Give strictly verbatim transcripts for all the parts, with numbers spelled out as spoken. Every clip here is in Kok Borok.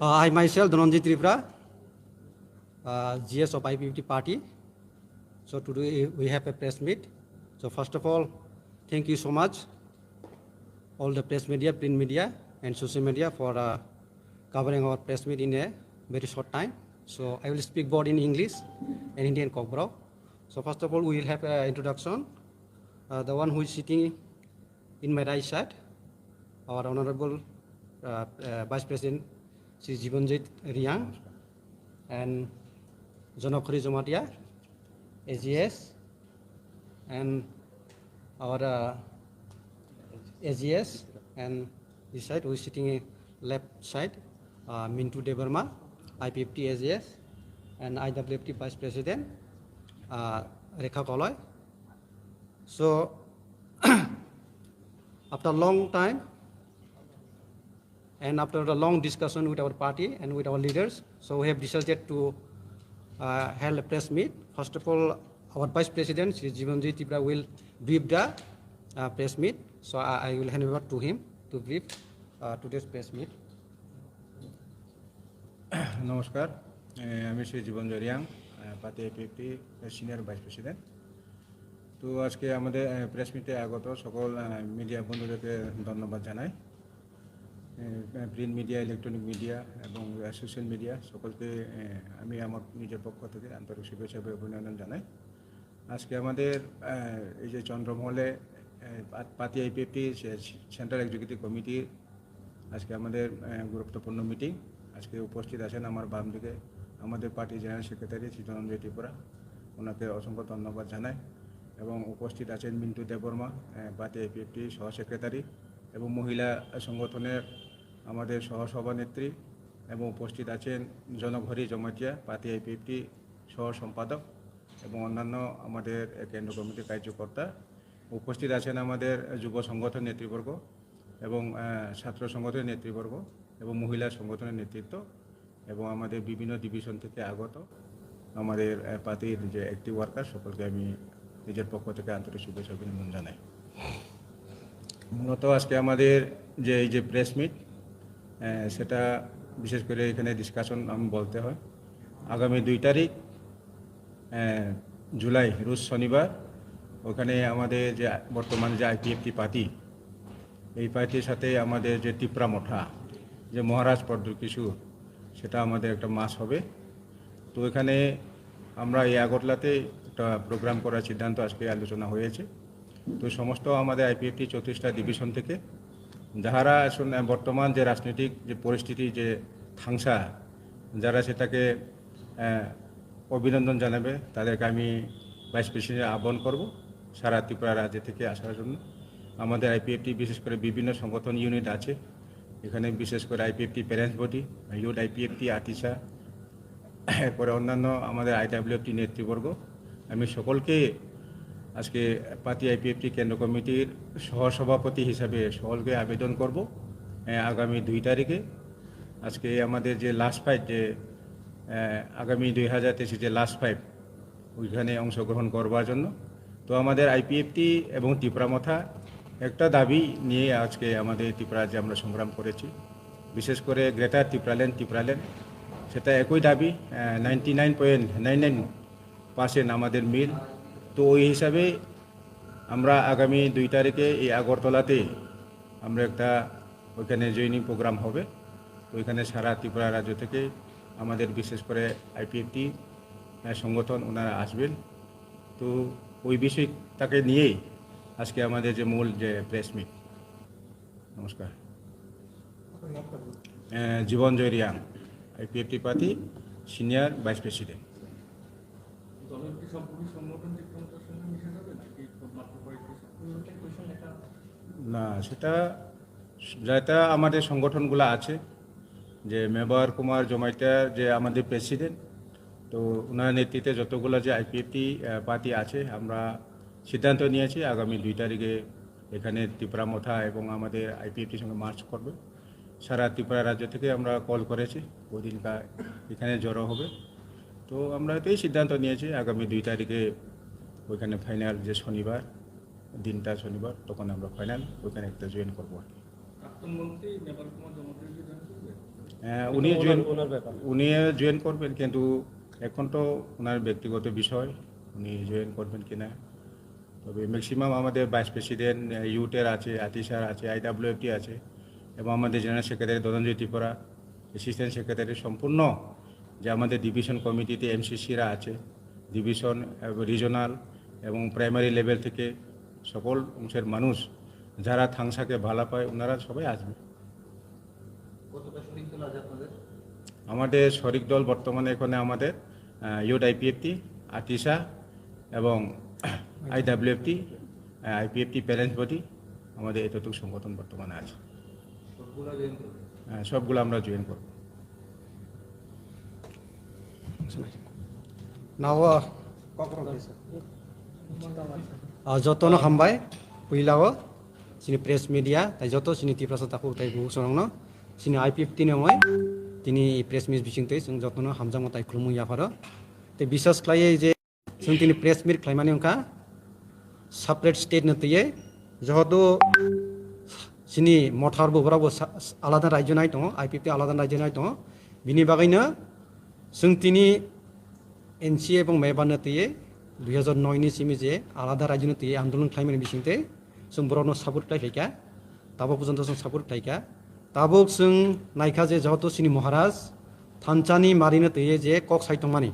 Uh, I myself, Dhananjay Tripura, uh, G S of I P F T party. So today we have a press meet. So first of all, thank you so much, all the press media, print media, and social media for uh, covering our press meet in a very short time. So I will speak both in English and Hindi and Kokborok. So first of all, we will have an introduction. Uh, the one who is sitting in my right side, our Honorable uh, uh, Vice President, Shri Jibanjit Riang, and Jonokhori Jomatia, A G S, and our uh, A G S, and this side who is sitting in left side, uh, Mintu Debbarma, I P F T A G S, and I W F T Vice President, uh, Rekha Koloi. So, after a long time, and after a long discussion with our party and with our leaders, so we have decided to uh, hold a press meet. First of all, our Vice President, Shri Jibanjit Tripura, will brief the uh, press meet. So I, I will hand over to him to brief uh, today's press meet. নমস্কার, এ, আমি শ্রী জীবন জরিয়াং, এ, পাতি IPFT senior vice president. তো আজকে আমাদের প্রেস মিটে আগত সকল মিডিয়া বন্ধুদেরকে ধন্যবাদ জানাই। প্রিন্ট মিডিয়া, ইলেকট্রনিক মিডিয়া এবং সোশ্যাল মিডিয়া সকলকে এ, আমি আমার নিজের পক্ষ থেকে আন্তরিক শুভেচ্ছা এবং অভিনন্দন জানাই। আজকে আমাদের এ, এই যে চন্দ্রমহলে এ, পা- পাতি আইপিএফটি সেন্ট্রাল এক্সিকিউটিভ কমিটির আজকে আমাদের এ, গুরুত্বপূর্ণ মিটিং। আজকে উপস্থিত আছেন আমার বাম দিকে আমাদের পার্টি জেনারেল সেক্রেটারি চিত্তরঞ্জন ত্রিপুরা, ওনাকে অসংখ্য ধন্যবাদ জানাই। এবং উপস্থিত আছেন মিন্টু দেববর্মা, এ, পাতি আইপিএফটি সহ সেক্রেটারি এবং মহিলা সংগঠনের আমাদের সহ সভানেত্রী, এবং উপস্থিত আছেন জনঘরি জমাতিয়া, পাতি আইপিএফটি সহ সম্পাদক এবং অন্যান্য আমাদের কেন্দ্র কমিটির কার্যকর্তা। উপস্থিত আছেন আমাদের যুব সংগঠন নেতৃবর্গ এবং আহ, ছাত্র সংগঠনের নেতৃবর্গ এবং মহিলা সংগঠনের নেতৃত্ব এবং আমাদের বিভিন্ন ডিভিশন থেকে আগত আমাদের আহ, পাতির যে অ্যাক্টিভ ওয়ার্কার সকলকে আমি নিজের পক্ষ থেকে আন্তরিক শুভেচ্ছা অভিনন্দন জানাই। মূলত আজকে আমাদের যে এই যে প্রেস মিট, সেটা বিশেষ করে এখানে ডিসকাশন আমি বলতে হয়। আগামী দুই তারিখ আহ, জুলাই, রোজ শনিবার, ওখানে আমাদের যে বর্তমানে যে আইপিএফটি পার্টি, এই পার্টির সাথে আমাদের যে তিপ্রা মথা, যে মহারাজ প্রদ্যুৎ কিশোর, সেটা আমাদের একটা মাস হবে। তো এখানে আমরা এই আগরতলাতে একটা প্রোগ্রাম করার সিদ্ধান্ত আজকে আলোচনা হয়েছে। তো সমস্ত আমাদের আইপিএফটি চৌত্রিশটা ডিভিশন থেকে যাহারা আসলে বর্তমান যে রাজনৈতিক যে পরিস্থিতি, যে থাংসা, যারা সেটাকে আহ, অভিনন্দন জানাবে, তাদেরকে আমি ভাইস প্রেসিডেন্ট আহ্বান করব সারা ত্রিপুরা রাজ্য থেকে আসার জন্য। আমাদের আইপিএফটি বিশেষ করে বিভিন্ন সংগঠন ইউনিট আছে, এখানে বিশেষ করে IPFT parents body, youth IPFT আতিসা, এরপরে অন্যান্য আমাদের আইডাব্লিউএফটি নেতৃবর্গ, আমি সকলকে আজকে পাতি আইপিএফটি কেন্দ্র কমিটির সহসভাপতি হিসাবে সকলকে আবেদন করব, আহ, আগামী দুই তারিখে আজকে আমাদের যে লাস্ট ফাইট, যে আহ, আগামী দুই হাজার তেইশে যে লাস্ট ফাইট, ওইখানে অংশগ্রহণ করবার জন্য। তো আমাদের আইপিএফটি এবং তিপ্রা মথা একটা দাবি নিয়ে আজকে আমাদের ত্রিপুরা যে আমরা সংগ্রাম করেছি, বিশেষ করে গ্রেটার ত্রিপুরাল্যান্ড, ত্রিপুরাল্যান্ড, সেটা একই দাবি। Ninety nine point nine nine percent আমাদের মিল। তো ওই হিসাবে আমরা আগামী দুই তারিখে এই আগরতলাতে আমরা একটা ওইখানে জয়েনিং প্রোগ্রাম হবে। ওইখানে সারা ত্রিপুরা রাজ্য থেকে আমাদের বিশেষ করে আইপিএফটি সংগঠন ওনারা আসবেন। তো ওই বিষয়টাকে নিয়েই আজকে আমাদের যে মূল যে প্রেস মিট। নমস্কার। আহ, Jiban Joy Reang, IPFT party senior vice president. দলের কি সবগুলি সংগঠন ত্রিপুরা মথার সঙ্গে মিশে যাবে নাকি মাত্র কয়েকটি সংগঠন? না, সেটা যেটা আমাদের সংগঠনগুলো আছে, যে মেবার কুমার জমাইতা যে আমাদের প্রেসিডেন্ট, তো ওনার নেতৃত্বে যতগুলো যে আইপিএফটি পার্টি আছে, আমরা সিদ্ধান্ত নিয়েছি আগামী দুই তারিখে এখানে ত্রিপুরা মথা এবং আমাদের আইপিএফটির সঙ্গে মার্চ করবে। সারা ত্রিপুরা রাজ্য থেকে আমরা কল করেছি, ওই দিনকার এখানে জড়ো হবে। তো আমরা তো এই সিদ্ধান্ত নিয়েছি আগামী দুই তারিখে ওইখানে ফাইনাল যে শনিবার, দিনটা শনিবার, তখন আমরা ফাইনাল ওইখানে একটা জয়েন করবো আর কি। প্রাক্তন মন্ত্রী মেবার কুমার জমাতিয়া কি জয়েন করবে? আহ, উনি ওনার, জয়েন ওনার ব্যাপার। উনি জয়েন করবেন, কিন্তু এখন তো ওনার ব্যক্তিগত বিষয়, উনি জয়েন করবেন কিনা। তবে ম্যাক্সিমাম আমাদের ভাইস প্রেসিডেন্ট, আহ, ইউথের আছে, আতিশার আছে, আইডাব্লিউএফটি আছে, এবং আমাদের general secretary Dhananjay Tripura, assistant secretary, সম্পূর্ণ যে আমাদের ডিভিশন কমিটিতে এমসিসিরা আছে, ডিভিশন, আহ, রিজনাল এবং প্রাইমারি লেভেল থেকে সকল অংশের মানুষ যারা থাংসাকে ভালা পায়, ওনারা সবাই আসবে। কতটা শরিক দল আছে আপনাদের? আমাদের শরিক দল বর্তমানে এখানে আমাদের, আহ, ইউথ আইপিএফটি, আতিশা এবং আইডাব্লিউএফটি, আহ, আইপিএফটি প্যারেন্টস বডি, আমাদের এতটুকু সংগঠন বর্তমানে আছে। সবগুলা জয়েন করবে? হ্যাঁ, সবগুলো আমরা জয়েন করব। Now, uh, Kokrok desa. Ah, jotono hambai, puilao, sini press media, tai joto sini Tiprasa takhuk tai bukhuk sonongno, sini I P F T ni ongoi, tini press meet bising twi, chwng jotono hamjakma tai khulumung yapharo. Tei bisas khlaiwi je, chwng tini press meet khlaimani wngkha, separate state no twiwi, johoto sini mothar bo borok bo sa-, alada rajyo nai tongo, I P F T alada rajyo nai tongo, bini bagwino chwng tini N C A ebong Mebar no twiwi dui hazar noi ni simi je alada rajyo no twiwi andolon khlaimani bisingtwi chwng borokno support khlai phaikha, tabuk porjonto chwng support khlaikha. Tabuk chwng naikha je johoto chini Maharaj thansa ni mari no twiwi je kok sai tongmani.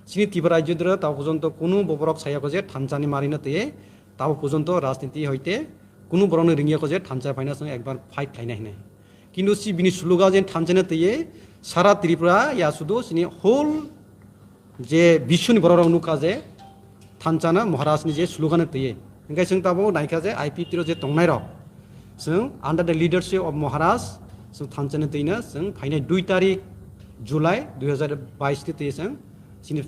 Chini Tripura rajyo doro tabuk porjonto kunu bo borok saya kho je thansa ni mari no twiwi tabuk porjonto rajniti hoite kunu borok no ringya kho je thansa phaina chwng ekbar fight khlaina hinwi. Kintu si bini slogan je thansa no twiwi sara Tripura ya sudu chini whole je biswni borok rok nukha je thansa no Maharaj ni je slogan no twiwi. Hingke chwng tabuk naikha je I P F T ro je tongnai rok, chwng under the leadership of Maharaj, chwng thansa no twino chwng phainai dui tarik July dui hazar bais ni twiwi chwng chini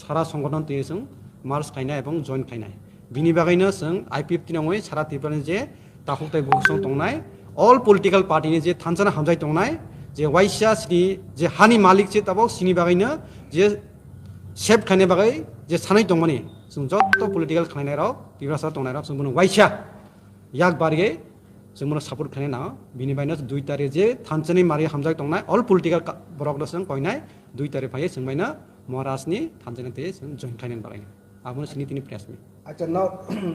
sara songothon twiwi chwng march khlainai ebong join khlainai. Bini bagwino chwng I P F T nangwi sara Tripura ni je takhuk tai bukhuk song tongnai, all political party ni je thansa no hamjai tongnai, je waisa sini je hani malik se tabuk sini bagwino je save khaina bagwi je sanai tongmani, chwng joto political khlainai rok, Tiprasa tongnai rok, chwng bono waisa yak barwi chwng bono support khlaina nango. Bini bagwino dui tarik je thansa ni mari hamjak tongnai, all political ka-, borok no chwng koinai, dui tarik phaiwi chwng baino Maharaj ni thansa ni twiwi chwng join khlaina bagwi. Abono sini tini press meet. Acha, now,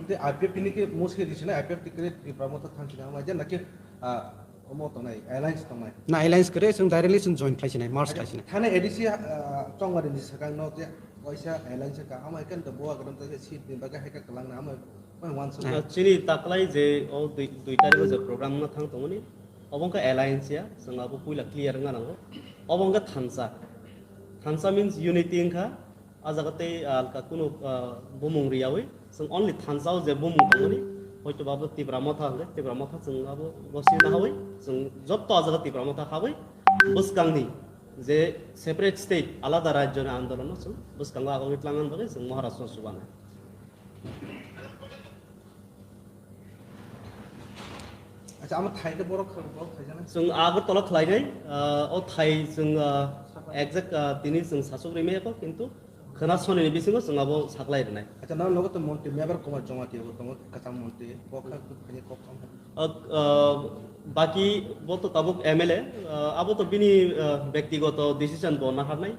te I P F T ni ke mostly risi na, I P F T kre Tipra Motha thansi na, ama je naki, ah, omo tongnai, alliance tongnai. Na alliance kre, chwng directly chwng join khlai sinai, merge khlai sinai. Thane A D C, ah, chongmari ni swkang no je, waisa alliance ka, ama ikan to bo agadam ta seat ni bagwi hai ka kalang na, ama, ama wan sung. Ah, chini taklai je, o dui, dui tarik o je program no thang tongmani, obo wngkha alliance ya, chwng abo puila clear wngna nango. Obo wngkha thansa. Thansa means unity wngkha, ah jaga tei, ah, alka kunu, ah, bumung riyawi, chwng only thansa o je bumung tongmani, hoito ba bo Tipra Motha hwnkhe, Tipra Motha chwng abo bo sina hawi, chwng jotto ah jaga Tipra Motha hawi, bwskangni je separate state, alada rajyoni andolono chwng bwskango agogwi tlangnani bagwi chwng Maharashtra chubanai. Acha, ama thai khe borok kha-, borok khaijana? Chwng Agartala khlainai, ah, o thai chwng, ah, exact, ah, tini chwng sachuk rimaya kho, kintu khwna sonini bisingo chwng abo saklai rwnai. Acha, nang logo to montri Mebar Kumar Jamatia bo tongo, kwcham montri, bo kha khaini kok tong. Ah, ah, baki bo to tabuk M L A, ah, abo to bini, ah, bektigoto decision bo naharnai.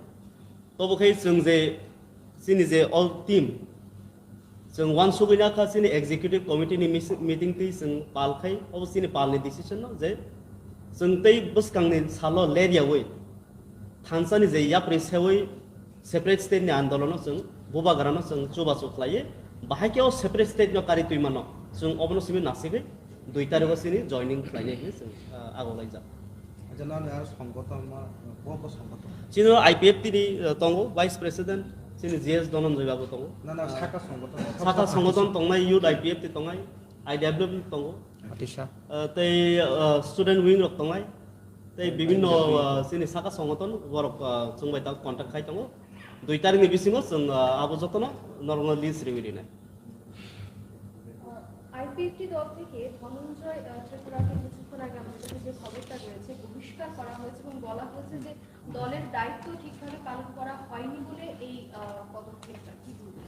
Tobo khe chwng je chini je all team, chwng uansugwi nakha chini executive committee ni mis-, meeting twi chwng pal khai, obo chini pal ni decision no je chwng tei bwskang ni salo ler yawi thansa ni je yapri sewi separate state ni andolon no chwng bubagra no chwng chubachu khlaiwi, bahai khe o separate state no kari twi mano chwng obono simi nasigwi dui tarikh o chini joining khlainai hinwi chwng, ah, agolaijak. Acha, nang aro songgoton ma, bo bo songgoton? Chini I P F T ni, ah, tongo, Vice President, chini G S Dhananjay babu tongo. Na, na, ah, saka songgoton, saka songgoton tongnai, Youth I P F T tongnai, I W F T tongo. Atisha. Ah, tei, ah, student wing rok tongnai. Tei bibinno, ah, chini saka songgoton borok, ah, chwng bai tongo, contact khai tongo. Dui tarikh ni bisingo chwng, ah, abo jotono norokno list riwi rinai. আহ, আইপিএফটি দল থেকে ধনঞ্জয়, আহ, ত্রিপুরাকে কিছুক্ষণ আগে আমাদের কাছে যে খবরটা রয়েছে, বহিষ্কার করা হয়েছে এবং বলা হয়েছে যে দলের দায়িত্ব ঠিকভাবে পালন করা হয়নি বলে এই, আহ, পদক্ষেপটা। কি বলবেন?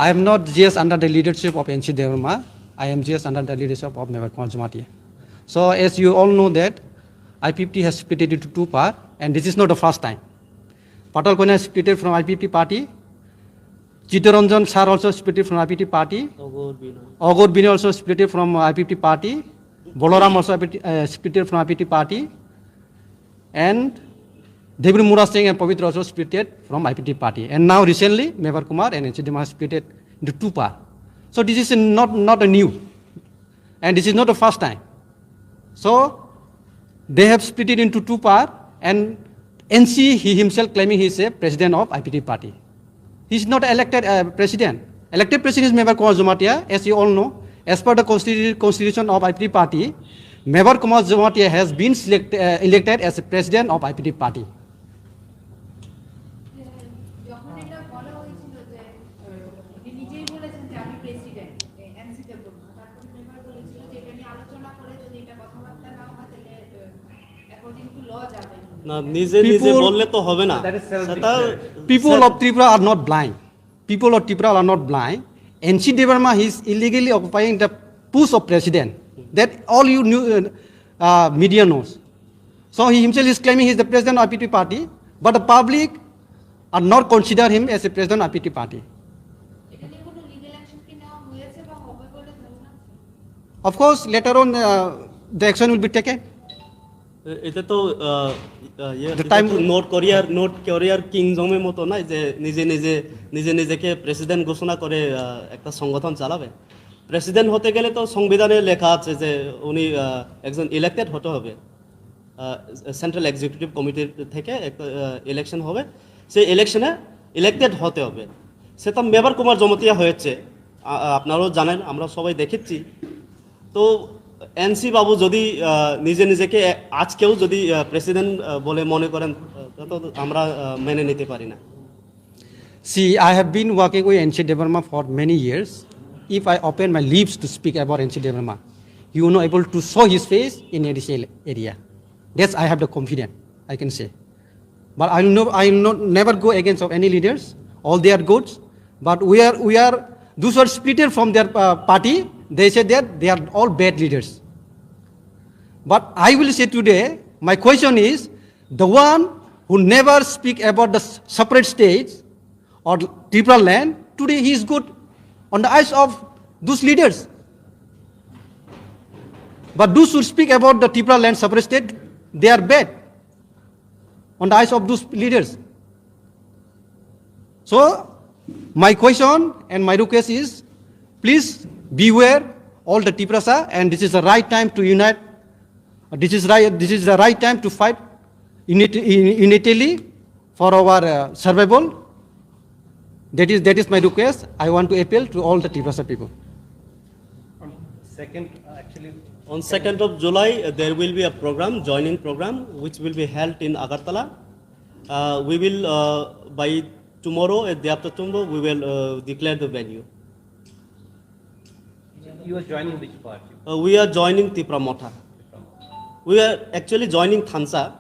I am not G S under the leadership of N C Debbarma. I am G S under the leadership of Mebar Kumar Jamatia. So, as you all know that, I P F T has splitted into two part, and this is not the first time. Patal Kanya splitted from I P F T party. Chittaranjan sir also splitted from I P F T party. Agur Binoy also splitted from I P F T party. Bolaram also I P F T, uh, splitted from I P F T party. And David Murasing and Pavitra also splitted from I P F T party. And now recently, Mevar Kumar and N C Debbarma splitted into two part. So this is not, not a new. And this is not the first time. So they have split it into two part, and N C, he himself claiming he is a president of I P F T party. He is not elected, uh, president. Elected president is Mevar Kumar Jamatia, as you all know. As per the constitu-, constitution of I P F T party, Mevar Kumar Jamatia has been select-, uh, elected as a president of I P F T party. যখন এটা বলা হয়েছিল যে, আহ, উনি নিজেই বলেছেন যে আমি প্রেসিডেন্ট, এ, এনসি দেববর্মা, তারপরে মেম্বার বলেছিল যে এটা নিয়ে আলোচনা করে যদি এটা কথাবার্তা না হয় তাহলে, আহ, অ্যাকর্ডিং টু ল যাবে না। না, নিজে নিজে People বললে তো হবে না। That is self সেটা declared. People of Tripura are not blind. People of Tripura are not blind. N C Debbarma, he is illegally occupying the post of president. That all you knew, uh, uh, media knows. So he himself is claiming he is the president of I P F T party, but the public are not consider him as a president of I P F T party. এটা নিয়ে কোনো legal action কি নেওয়া হয়েছে বা হবে বলে ধারণা আছে? Of course, later on, uh, the action will be taken. এ-, এটা তো, আহ, আহ, ইয়ে, The এটা time তো নর্থ কোরিয়ার, নর্থ কোরিয়ার কিংডমের মতো নয় যে নিজে নিজে, নিজে নিজেকে প্রেসিডেন্ট ঘোষণা করে, আহ, একটা সংগঠন চালাবে। প্রেসিডেন্ট হতে গেলে তো সংবিধানে লেখা আছে যে উনি, আহ, একজন ইলেক্টেড হতে হবে। আহ, সেন্ট্রাল এক্সিকিউটিভ কমিটি থেকে একটা, আহ, ইলেকশন হবে, সেই ইলেকশনে ইলেক্টেড হতে হবে। সেটা মেবার কুমার জমাতিয়া হয়েছে, আ-, আ-, আপনারাও জানেন, আমরা সবাই দেখেছি। তো এনসি বাবু যদি, আহ, নিজে নিজেকে এ-, আজকেও যদি, আহ, প্রেসিডেন্ট, আহ, বলে মনে করেন, আহ, তা তো আমরা, আহ, মেনে নিতে পারি না। See, I have been working with N C Debbarma for many years. If I open my lips to speak about N C Debbarma, you will not able to show his face in A D C L area. That's I have the confidence, I can say. But I will no, I will not, never go against of any leaders. All they are good. But we are, we are, those who are splitted from their, uh, party, they say that they are all bad leaders. But I will say today, my question is, the one who never speak about the s-, separate states or Tripura land, today he is good on the eyes of those leaders. But those who speak about the Tripura land separate state, they are bad on the eyes of those leaders. So, my question and my request is, please beware all the Tiprasa, and this is the right time to unite. This is right, this is the right time to fight unit-, unitily for our, uh, survival. That is, that is my request. I want to appeal to all the Tiprasa people. On second, uh, actually, On second of July, uh, there will be a program, joining program, which will be held in Agartala. Uh, we will, uh, by tomorrow, uh, day after tomorrow, we will, uh, declare the venue. You are joining which party? Uh, we are joining Tipra Motha. We are actually joining Thansa,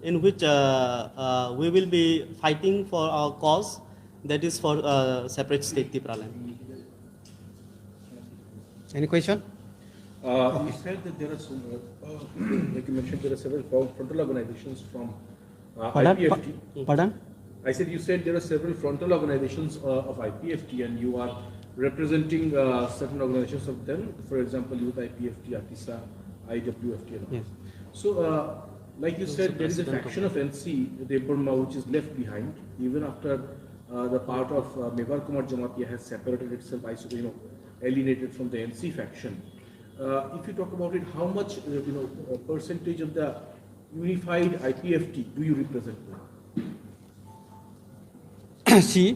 in which, uh, uh, we will be fighting for our cause, that is for, uh, separate state Tipraland. Any question? Uh, you said that there are some, uh, like you mentioned, there are several fro-, frontal organizations from, uh, Pardon? I P F T. Pa-, pardon? I said you said there are several frontal organizations, uh, of I P F T, and you are representing, uh, certain organizations of them. For example, Youth I P F T, ATISA, I W F T, and all. Yes. So, uh, like you said, there is a faction of N C Debbarma which is left behind, even after, uh, the part of, uh, Mevar Kumar Jamatia has separated itself, iso-, you know, alienated from the N C faction. Uh, if you talk about it, how much, uh, you know, uh, percentage of the unified I P F T do you represent? See,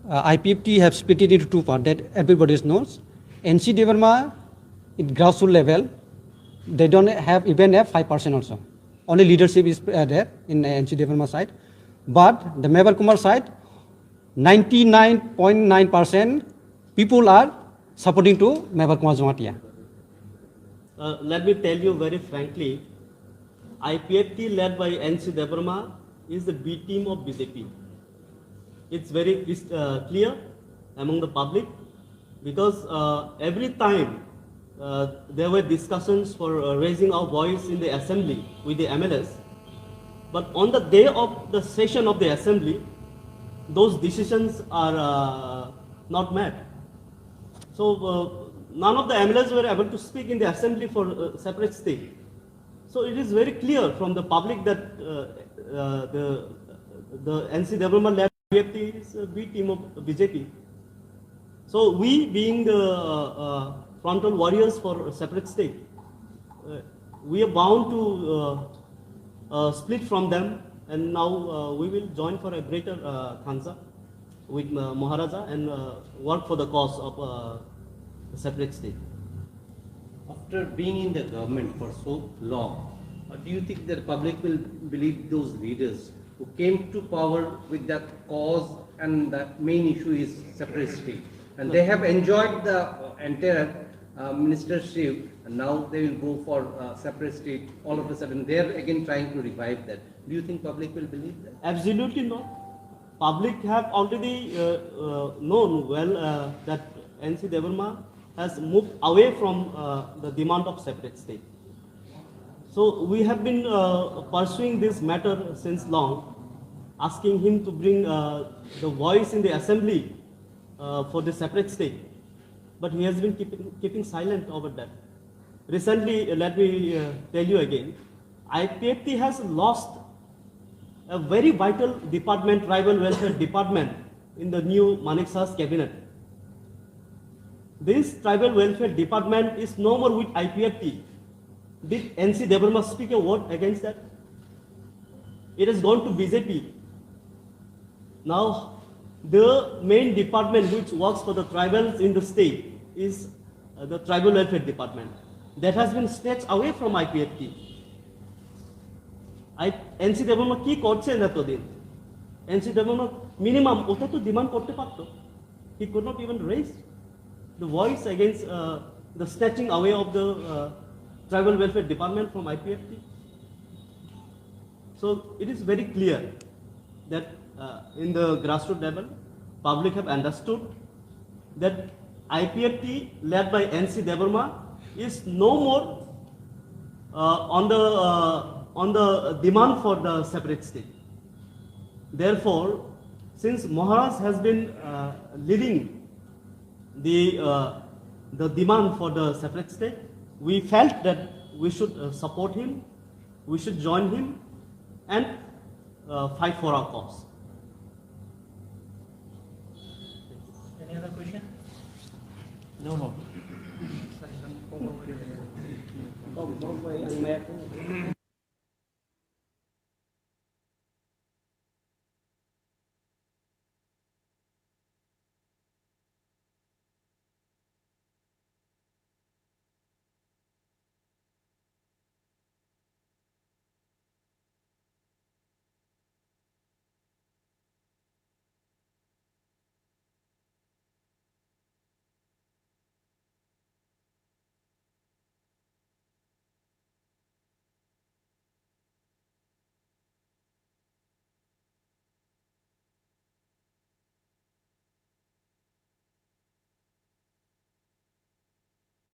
uh, I P F T have split it into two parts that everybody knows. N C Debbarma, in grassroots level, they don't have even have five percent also. Only leadership is, uh, there in, uh, N C Debbarma side. But the Mevar Kumar side, ninety-nine point nine percent people are supporting to Mevar Kumar Jamatia. Uh, let me tell you very frankly, I P F T led by N C Debbarma is the B team of B J P. It's very cris-, uh, clear among the public because, uh, every time Uh, there were discussions for uh, raising our voice in the assembly with the M L As. But on the day of the session of the assembly, those decisions are uh, not met. So uh, none of the M L As were able to speak in the assembly for uh, separate state. So it is very clear from the public that uh, uh, the the N C Debbarma led I P F T is a B team of B J P. So we, being the uh, uh, frontal warriors for a separate state, uh, we are bound to uh, uh, split from them, and now uh, we will join for a greater uh, Thansa with uh, Maharaja and uh, work for the cause of uh, a separate state. After being in the government for so long, uh, do you think that the public will believe those leaders who came to power with that cause and the main issue is separate state? And they have enjoyed the uh, entire uh, ministership, and now they will go for uh, separate state. All of a sudden, they are again trying to revive that. Do you think public will believe that? Absolutely not. Public have already uh, uh, known well uh, that N C Debbarma has moved away from uh, the demand of separate state. So we have been uh, pursuing this matter since long, asking him to bring uh, the voice in the assembly uh, for the separate state, but he has been keeping, keeping silent over that. Recently, uh, let me uh, tell you again, I P F T has lost a very vital department, tribal welfare department, in the new Manik Shah's cabinet. This tribal welfare department is no more with I P F T. Did N C Debbarma speak a word against that? It has gone to B J P. Now, the main department which works for the tribals in the state is uh, the tribal welfare department. That has been snatched away from I P F T. I, N C Debbarma কি করছেন এতদিন? এনসি দেববর্মা মিনিমাম ওটা তো ডিমান্ড করতে পারতো. He could not even raise the voice against uh, the snatching away of the uh, tribal welfare department from I P F T. So it is very clear that uh, in the grassroots level, public have understood that I P F T led by N C Debbarma is no more uh, on the uh, on the demand for the separate state. Therefore, since Maharaj has been uh, leading the uh, the demand for the separate state, we felt that we should uh, support him, we should join him, and uh, fight for our cause. Any other question? No, no.